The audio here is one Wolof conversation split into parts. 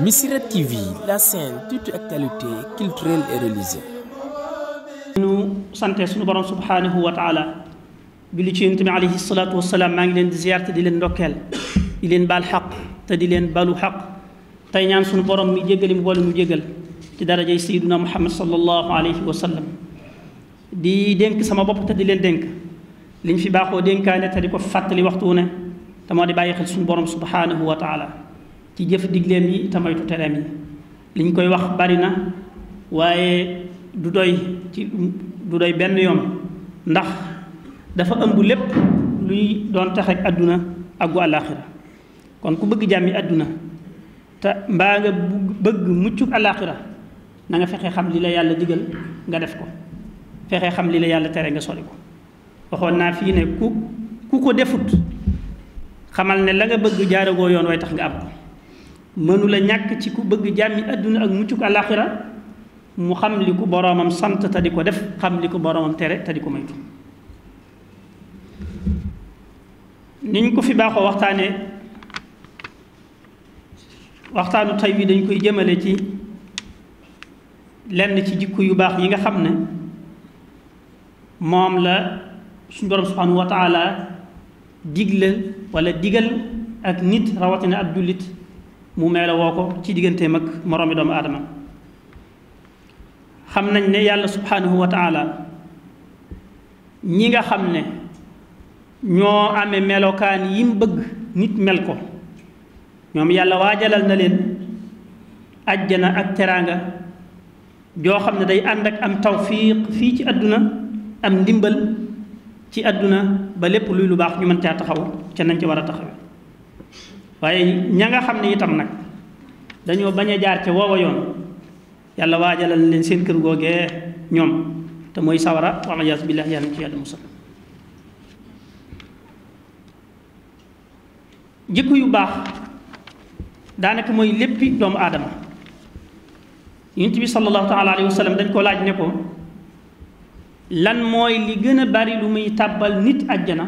Missirah TV, la chaîne toute actualité culturelle et religieuse. ñu sante suñu borom subhanahu wa taala julli ci yonent bi alayhi salaatu wasalaam maa ngi leen di ziyaar te di leen ndokkeel di leen baal xaq te di leen balu xaq tey ñaan suñu borom mi jéggali mu boole mu jéggal ci darajay sayyiduna muhammad sallallahu alayhi wa sallam di dénk sama bopp te di leen dénk liñ fi baaxoo dénkaane te di ko fàttali waxtu wu ne te moo di bàyyi xel suñu borom subhanahu wa taala ci jëf digleem yi te moytu tereem yi liñ koy wax bari na waaye du doy benn yoon ndax dafa ëmb lépp luy doon tax ak àdduna ak gu àllaaxira kon ku bëgg jàmmi àdduna te mbaa nga bëgg muccuk àllaaxira na nga fexe xam li la yàlla digal nga def ko fexe xam li la yàlla tere nga sori ko waxoon naa fii ne ku ko defut xamal ne la nga bëgg jaaragoo yoon way tax nga am ko mënu la ñàkk ci ku bëgg jàmmi àdduna ak muccuk àllaaxira mu xam li ko boroomam sant te di ko def xam li ko boroomam tere te di ko moytu niñ ko fi baaxoo waxtaanu tey wi dañ koy jëmale ci lenn ci jikko yu baax yi nga xam ne moom la suñu borom subhanahu wa taala digle wala digal ak nit rawatina ab jullit mu meela woo ko ci digganteem ak moroomi doomu aadama xam nañ ne yàlla subhanahu wa taala ñi nga xam ne ñoo amee melokaan yi mu bëgg nit mel ko ñoom yàlla waajalal na leen ajjana ak teraanga joo xam ne day ànd ak am tawfiq fii ci àdduna am ndimbal ci àdduna ba lépp luy lu baax ñu mën caa taxaw ca nañ ci war a taxawe waaye ña nga xam ne itam nag dañoo bañ a jaar ca woowa yoon yàlla waajalal leen seen kër googee ñoom te mooy sawara wala yaas billah yàlla ci yàlla musal jikko yu baax daanaka mooy léppi doomu aadama yonent bi sallallahu taala alayhi wa sallam dañ ko laaj ne ko lan mooy li gën a bari lu muy tàbbal nit àjjana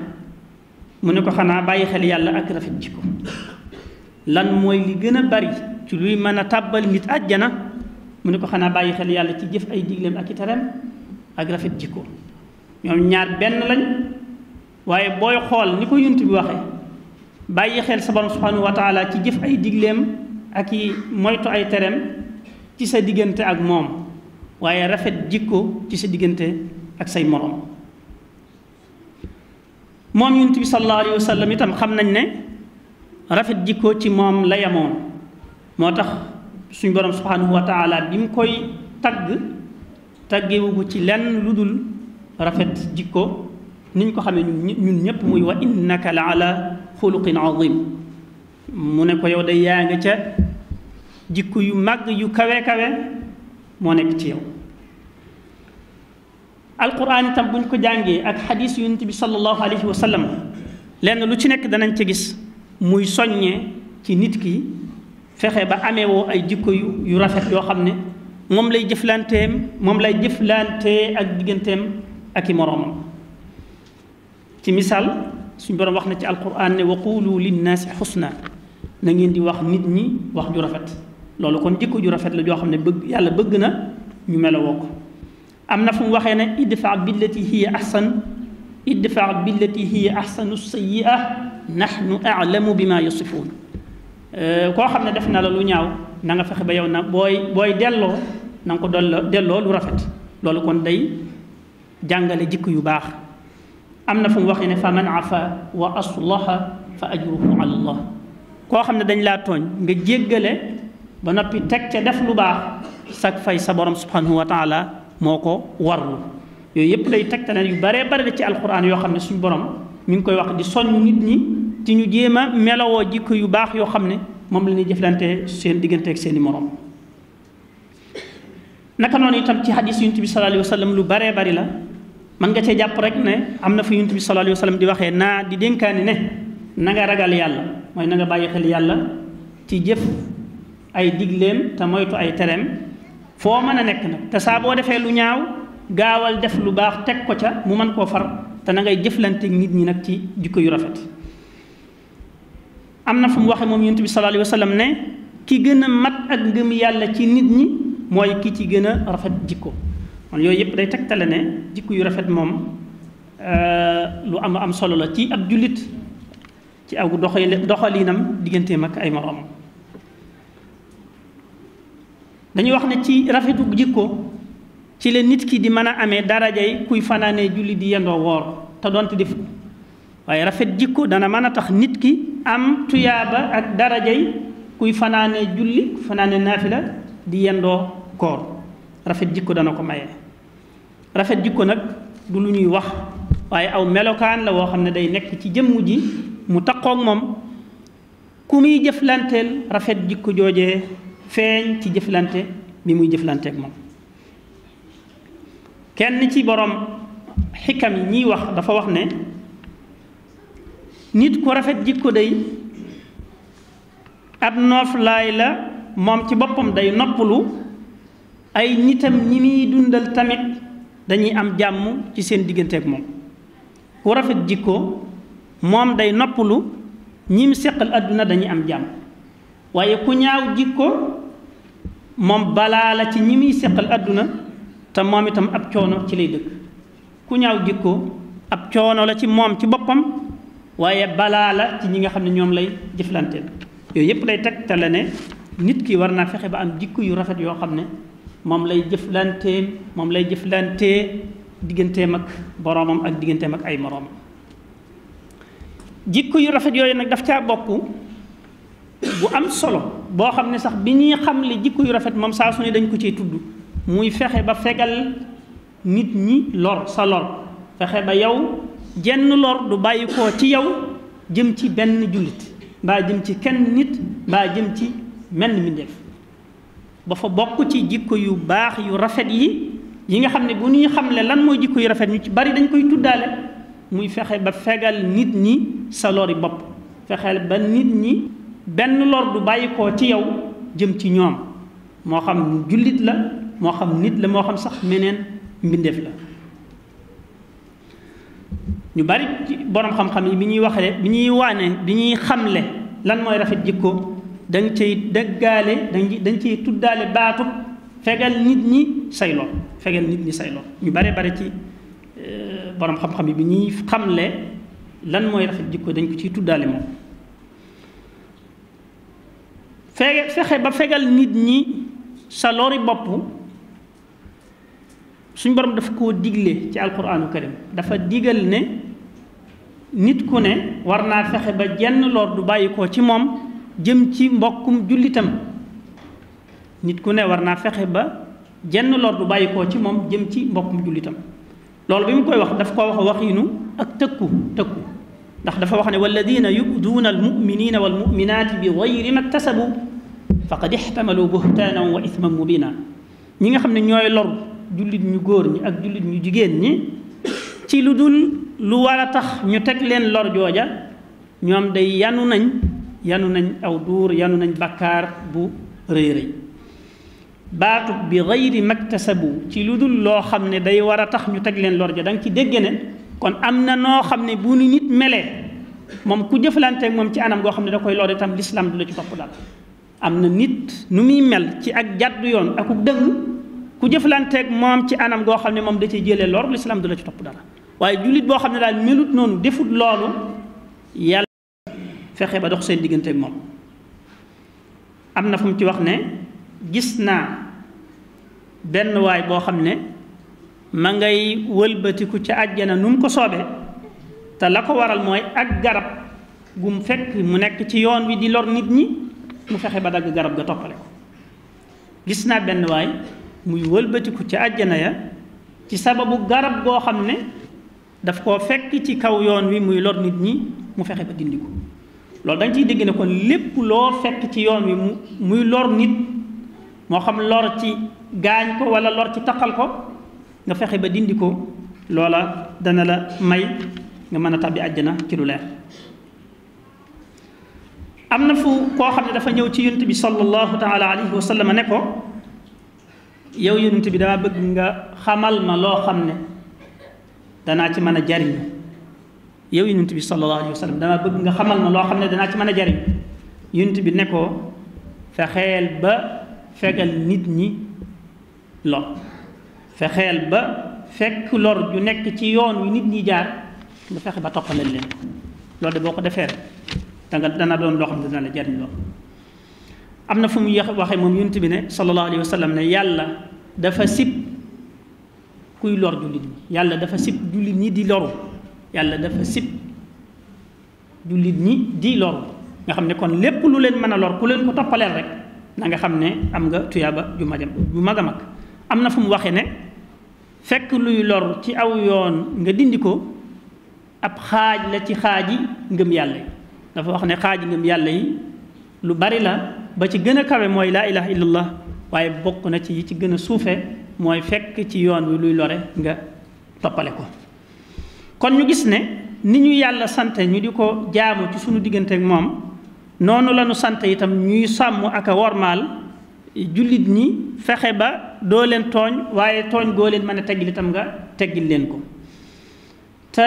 mu ne ko xanaa bàyyi xel yàlla ak rafet jikko lan mooy li gën a bari ci luy mën a tàbbal nit àjjana mu ne ko xanaa bàyyi xel yàlla ci jëf ay digleem ak i tereem ak rafet jikko ñoom ñaar benn lañ waaye booy xool ni ko yunt bi waxee bàyyi xel sa borom subhanahu wa taala ci jëf ay digleem ak i moytu ay tereem ci sa diggante ak moom waaye rafet jikko ci sa diggante ak say moroom moom yunt bi sallallahu alayhi wa sallam itam xam nañ ne rafet jikko ci moom la yamoon moo tax suñu borom subhanahu wa taala bi mu koy taggewu ko ci lenn lu dul rafet jikko niñ ko xamee ñun ñëpp muy wa innaka la ala xuluqin azim mu ne ko yow day yaa nga ca jikko yu màgg yu kawe kawe moo nekk ci yow alquran itam buñ ko jàngee ak xadiis yonent bi sallallahu alayhi wa sallam lenn lu ci nekk danañ ca gis muy soññee ci nit ki fexe ba amee woo ay jikko yu rafet yoo xam ne moom lay jëflantee ak digganteem ak i moroomam ci misaal suñu borom wax na ci alquran ne wa qulu linnaasi xusna na ngeen di wax nit ñi wax ju rafet loolu kon jikko ju rafet la joo xam ne yàlla bëgg na ñu melowoo ko am na fu mu waxee ne idfa billati hiya ahsanu sayyi'a nahnu a'lamu bima yasifuun koo xam ne def na la lu ñaaw na nga fexe ba yow na booy delloo na nga ko delloo lu rafet loolu kon day jàngale jikko yu baax am na fu mu waxee ne fa man afa wa aslaha fa ajruhu ala allah koo xam ne dañ laa tooñ nga jéggale ba noppi teg ca def lu baax sag fay sa borom subhanahu wa taala moo ko warlu yooyu yëpp lay tegtale yu baree bare la ci alquran yoo xam ne suñu borom mi ngi koy wax di soññ nit ñi ci ñu jéem a melowoo jikko yu baax yoo xam ne moom la ñuy jëflante seen diggante ak seeni moroom naka noonu itam ci hadis yonent bi sallallahu alayhi wa sallam lu baree bari la mën nga cee jàpp rek ne am na fu yonent bi sallallahu alayhi wa sallam di waxee naa di dénkaani ne na nga ragal yàlla mooy na nga bàyyi xel yàlla ci jëf ay digleem te moytu ay tereem foo mën a nekk nag te saa boo defee lu ñaaw gaawal def lu baax teg ko ca mu mën koo far te na ngay jëflante nit ñi nag ci jikko yu rafet am na fu mu waxee moom yonent bi sallallahu alayhi wa sallam ne ki gën a mat ak ngëm yàlla ci nit ñi mooy ki ci gën a rafet jikko. kon yooyu yëpp day tegtale ne jikko yu rafet moom lu am solo la ci ab jullit ci aw doxalinam digganteem ak ay moroomam. dañuy wax ne ci rafetu jikko ci la nit ki di mën a amee darajay kuy fanaanee julli di yendoo woor te doonte def waaye rafet jikko dana mën a tax nit ki am tuyaaba ak darajay kuy fanaanee julli fanaanee naafila di yendoo koor rafet jikko dana ko maye. rafet jikko nag du lu ñuy wax waaye aw melokaan la woo xam ne day nekk ci jëmm ji mu taqoog moom ku muy jëflanteel rafet jikko joojee feeñ ci jëflante bi muy jëflanteeg moom. kenn ci borom xikam yi ñiy wax dafa wax ne nit ku rafet jikko day ab nooflaay la moom ci boppam day noppalu ay nitam ñi muy dundal tamit dañuy am jàmm ci seen digganteeg moom. ku rafet jikko moom day noppalu ñi mu seqal àdduna dañuy am jàmm waaye ku ñaaw jikko moom balaa la ci ñi muy seqal àdduna te moom itam ab coono ci lay dëkk. ku ñaaw jikko ab coono la ci moom ci boppam waaye balaa la ci ñi nga xam ne ñoom lay jëflanteel. yooyu yëpp day tegtale ne nit ki war naa fexe ba am jikko yu rafet yoo xam ne moom lay jëflantee digganteem ak boroomam ak digganteem ak ay moroomam. jikko yu rafet yooyu nag daf caa bokk bu am solo boo xam ne sax bi ñuy xamle jikko yu rafet moom saa su ne dañ ko ciy tudd muy fexe ba fegal nit ñi lor sa lor fexe ba yow jenn lor du bàyyi koo ci yow jëm ci benn jullit mbaa jëm ci kenn nit mbaa jëm ci menn mbindeef ba fa bokk ci jikko yu baax yu rafet yi nga xam ne bu ñuy xamle lan mooy jikko yu rafet ñu ci bari dañ koy tuddaale muy fexe ba fegal nit ñi sa lori bopp fexeel ba nit ñi benn lor du bàyyi koo ci yow jëm ci ñoom moo xam jullit la moo xam nit la moo xam sax meneen mbindeef la. ñu bari ci borom xam-xam yi bi ñuy waxee bi ñuy xamle lan mooy rafet jikko dañ cay dëggaale dañ cay tuddaale baatu fegal nit ñi say lor fegal nit ñi say lor. ñu bare ci borom xam-xam yi bi ñuy xamle lan mooy rafet jikko dañ ko ciy tuddaale moom. fexe ba fegal nit ñi sa lori bopp suñ borom daf koo digle ci alquraanu karim dafa digal ne nit ku ne war naa fexe ba jenn lor du bàyyi ko ci moom jëm ci mbokkum jullitam. nit ku ne war naa fexe ba jenn lor du bàyyi koo ci moom jëm ci mbokkum jullitam. loolu bi mu koy wax daf koo wax waxiinu ak tëkku ndax dafa wax ne walladina yu'duuna almuminina walmuminaati bi gayri ma ktasabu faqad ixtamalu buhtaanan wa ithman mubina. ñi nga xam ne ñooy lor jullit ñu góor ñi ak jullit ñu jigéen ñi ci lu dul lu war a tax ñu teg leen lor jooja ñoom day yanu nañ aw duur yanu nañ bakkaar bu rëy baatu bi gayri maktasabu ci lu dul loo xam ne day war a tax ñu teg leen lor ja da nga ci dégg ne kon am na noo xam ne bu nu nit melee moom ku jëflanteeg moom ci anam goo xam ne da koy lor itam lislaam du la ci topp dal. am na nit nu muy mel ci ak jàddu yoon ak dëgg ku jëflanteeg moom ci anam goo xam ne moom da cay jëlee lor lislaam du la ci topp dara waaye jullit boo xam ne daal melut noonu defut loolu yàlla fexe ba dox seen digganteeg moom. am na fu mu ci wax ne gis naa benn waay boo xam ne ma ngay wëlbatiku ca àjjana nu mu ko soobee te la ko waral mooy ak garab gu mu fekk mu nekk ci yoon wi di lor nit ñi mu fexe ba dagg garab ga toppale ko. gis naa benn waay muy wëlbatiku ca àjjana ya ci sababu garab goo xam ne daf koo fekk ci kaw yoon wi muy lor nit ñi mu fexe ba dindi ko. loolu da nga ciy dégg ne kon lépp loo fekk ci yoon wi muy lor nit moo xam lor ci gaañ ko wala lor ci taqal ko nga fexe ba dindi ko loola dana la may nga mën a tàbbi àjjana ci lu leer. am na fu koo xam ne dafa ñëw ci yonent bi sallallahu taala alayhi wa sallam ne ko yow yonent bi dama bëgg nga xamal ma loo xam ne danaa ci mën a jariñ. yow yonent bi sallallahu alayhi wa sallam dama bëgg nga xamal ma loo xam ne danaa ci mën a jariñ. yonent bi ne ko fexeel ba fegal nit ñi lor fexeel ba fekk lor ju nekk ci yoon wi nit ñi jaar nga fexe ba toppaleel leen loolu de boo ko defee dana doon loo xam ne dana la jariñ lool am na fu mu waxee moom yonent bi ne sallallahu alayhi wa sallam ne yàlla dafa sib kuy lor jullit ñi yàlla dafa sib jullit ñi di loru yàlla dafa sib jullit ñi di loru nga xam ne kon lépp lu leen mën a lor ku leen ko toppaleel rek na nga xam ne am nga tuyaaba ju mag a mag am na fu mu waxee ne fekk luy lor ci aw yoon nga dindi ko ab xaaj la ci xaaji ngëm yàlla yi dafa wax ne xaaji ngëm yàlla yi lu bari la ba ci gën a kawe mooy laa ilaha illallah waaye bokk na ci yi ci gën a suufe mooy fekk ci yoon wi luy lore nga toppale ko kon ñu gis ne ni ñu yàlla sant ñu di ko jaamu ci sunu diggante ak moom noonu la ñu sant itam ñuy sàmm ak a wormaal jullit ñi fexe ba doo leen tooñ waaye tooñ goo leen mën a teggil itam nga teggil leen ko te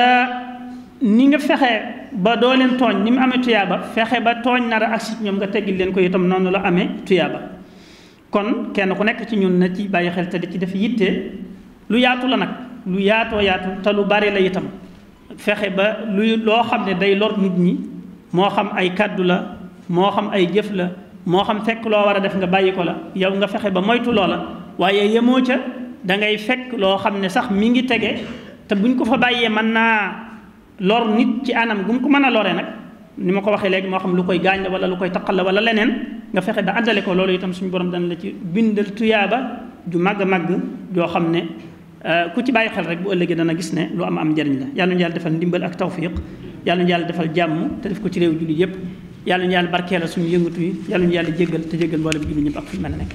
ni nga fexe ba doo leen tooñ ni mu amee tuyaaba fexe ba tooñ nar a agsi ñoom nga teggil leen ko itam noonu la amee tuyaaba kon kenn ku nekk ci ñun na ci bàyyi xel te di ci def yitte lu yaatu la nag lu yaatoo yaatu te lu bari la itam fexe ba loo xam ne day lor nit ñi moo xam ay kàddu la moo xam ay jëf la moo xam fekk loo war a def nga bàyyi ko la yow nga fexe ba moytu loola waaye yemoo ca da ngay fekk loo xam ne sax mi ngi tege te buñ ko fa bàyyee mën naa lor nit ci anam gu mu ko mën a lore nag ni ma ko waxee léegi moo xam lu koy gaañ la wala lu koy taqal la wala leneen nga fexe ba àndale ko loolu itam suñu borom dana la ci bindal tuyaaba ju màgg a màgg joo xam ne ku ci bàyyi xel rek bu ëllëgee dana gis ne lu am njariñ la yàlla ñu yàlla defal ndimbal ak tawfiq yàlla ñu yàlla defal jàmm te def ko ci réew jullit yépp yàlla ñu yàlla barkeelal suñu yëngatu yi yàlla ñu yàlla jéggal te jéggal mboolem jullit ñëpp ak fu ñu mën a nekk